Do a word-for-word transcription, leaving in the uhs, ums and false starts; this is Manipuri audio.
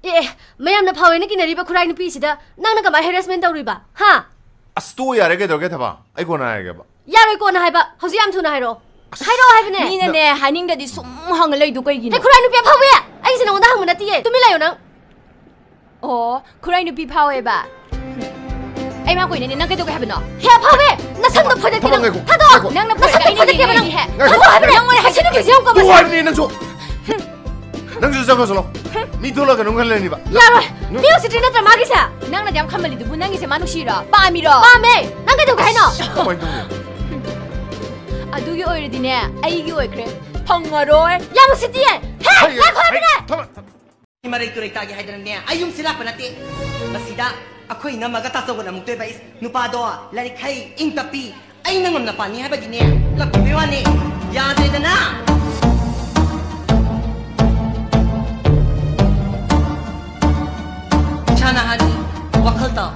ꯑꯦ, ꯑꯦ, ꯃꯌꯥꯝꯅ ꯐꯥꯎꯋꯦꯅ ꯀꯤꯅꯔꯤꯕ ꯈꯨꯔꯥꯏ ꯅꯨꯄꯤꯁꯤꯗ ꯅꯪꯅ ꯀꯃꯥꯏ harassment ꯇꯧꯔꯤꯕ? ꯍꯥ? ꯑꯁ, ꯇꯣꯛꯑꯣ ꯌꯥꯔꯦ, ꯀꯩꯗꯧꯔꯒꯦ ꯊꯕ? ꯑꯩ ꯀꯣꯟꯅ ꯍꯥꯏꯔꯒꯦꯕ꯫ ꯌꯥꯔꯣꯏ, ꯀꯣꯟꯅ ꯍꯥꯏꯕ꯫ ꯍꯧꯖꯤꯛ ꯌꯥꯝ ꯊꯨꯅ ꯍꯥꯏꯔꯛꯑꯣ꯫ ꯍꯥꯏꯔꯛꯑꯣ ꯍꯥꯏꯕꯅꯦ꯫ ꯃꯤꯅꯅꯦ, ꯍꯥꯏꯅꯤꯡꯗꯗꯤ ꯁꯨꯝ ꯍꯪꯉ ꯂꯩꯗꯣ ꯀꯩꯒꯤꯅꯣ? ꯍꯦ, ꯈꯨꯔꯥꯏ ꯅꯨꯄꯤ ꯑꯐꯥꯎꯕꯤ! ꯑꯩꯁꯦ ꯅꯉꯣꯟꯗ ꯍꯪꯕ ꯅꯠꯇꯤꯌꯦ꯫ ꯇꯨꯃꯤꯟ ꯂꯩꯌꯣ ꯅꯪ꯫ ꯑꯣ, ꯈꯨꯔꯥꯏ ꯅꯨꯄꯤ ꯐꯥꯎꯋꯦꯕ? ꯑꯩ ꯃꯥ ꯀꯣꯏꯅꯅꯤ, ꯅꯪ ꯀꯩꯗꯧꯒꯦ ꯍꯥꯏꯕꯅꯣ? ꯍꯦ, ꯑꯐꯥꯎꯕꯤ! ꯅꯁꯝꯗꯣ ꯐꯣꯏꯗꯠꯀꯦ ꯊꯕ, ꯅꯪ꯫ ꯉꯥꯏꯈꯣ, ꯊꯥꯗꯣꯛꯑꯣ! ꯉꯥꯏꯈꯣ꯫ ꯅꯪꯅ ꯅꯁꯝꯗꯣ ꯐꯣꯏꯗꯠꯀꯦ ꯐꯣꯏꯗꯠꯀꯦꯕ ꯅꯪ꯫ ꯅꯪ꯫ ꯊꯥꯗꯣꯛꯑꯣ ꯍꯥꯏꯕꯅꯦ! ꯅꯪꯉꯣꯟꯗ ꯍꯥꯏꯁꯤꯟꯅꯕꯤꯁꯦ ꯌꯥꯝ ꯀꯣꯝꯃꯦ꯫ ꯇꯣꯛꯑꯣ ꯍꯥꯏꯕꯅꯦ ꯅꯪꯁꯨ꯫ ꯅꯪꯁꯨ ꯆꯪꯉꯣ ꯆꯠꯂꯣ꯫ ꯃꯤ ꯊꯣꯛꯂꯛꯑꯒ ꯅꯪ ꯈꯜꯂꯅꯤꯕ꯫ ꯌꯥꯔꯣꯏ! ꯅꯨ- ꯃꯤ ꯎꯁꯤꯠꯇ꯭ꯔꯤ ꯅꯠꯇ꯭ꯔꯥ ꯃꯥꯒꯤꯁꯦ? ꯅꯪꯅꯗꯤ ꯌꯥꯝ ꯈꯝꯕꯜꯂꯤꯗꯨꯕꯨ ꯅꯪꯒꯤꯁꯦ ꯃꯥ ꯅꯨꯡꯁꯤꯔꯣ? ꯄꯥꯝꯃꯤꯔꯣ? ꯄꯥꯝꯃꯦ! ꯅꯪ ꯀꯩꯗꯧꯒꯦ ꯍꯥꯏꯅꯣ? ꯀꯃꯥꯏꯅ ꯇꯧꯅꯤ? ꯑꯗꯨꯒꯤ ꯑꯣꯏꯔꯗꯤꯅꯦ, ꯑꯩꯒꯤ ꯑꯣꯏꯈ꯭ꯔꯦ꯫ ꯐꯪꯉꯔꯣꯏ꯫ ꯌꯥꯝ ꯎꯁꯤꯠꯇꯤꯌꯦ! ꯍꯦ! ꯍꯩ, ꯉꯥꯏꯈꯣ ꯍꯩ, ꯍꯥꯏꯕꯅꯦ! ꯊꯕ-, ꯊꯕ-, ꯃꯔꯩ ꯇꯨꯔꯩ ꯇꯥꯒꯦ ꯍꯥꯏꯗꯅꯅꯦ ꯑꯩ ꯌꯨꯝꯁꯤ ꯂꯥꯛꯄ ꯅꯠꯇꯦ꯫ ꯃꯁꯤꯗ ꯑꯩꯈꯣꯏ ꯏꯅꯝꯃꯒ ꯇꯥꯆꯧꯒꯅ ꯑꯃꯨꯛꯇꯣꯏꯕ ꯏꯁ, ꯅꯨꯄꯥꯗꯣ ꯂꯥꯏꯔꯤꯛ ꯍꯩ, ꯏꯪ ꯇꯞꯄꯤ, ꯑꯩ ꯅꯪꯉꯝꯅ ꯄꯥꯅꯤ ꯍꯥꯏꯕꯒꯤꯅꯦ ꯂꯝ ꯄꯤꯕꯩ ꯋꯥꯅꯤ꯫ ꯌꯥꯗ꯭ꯔꯦꯗꯅ꯫ ꯏꯁꯥꯅ ꯍꯥꯟꯅꯤ ꯋꯥꯈꯜ ꯇꯥꯎ꯫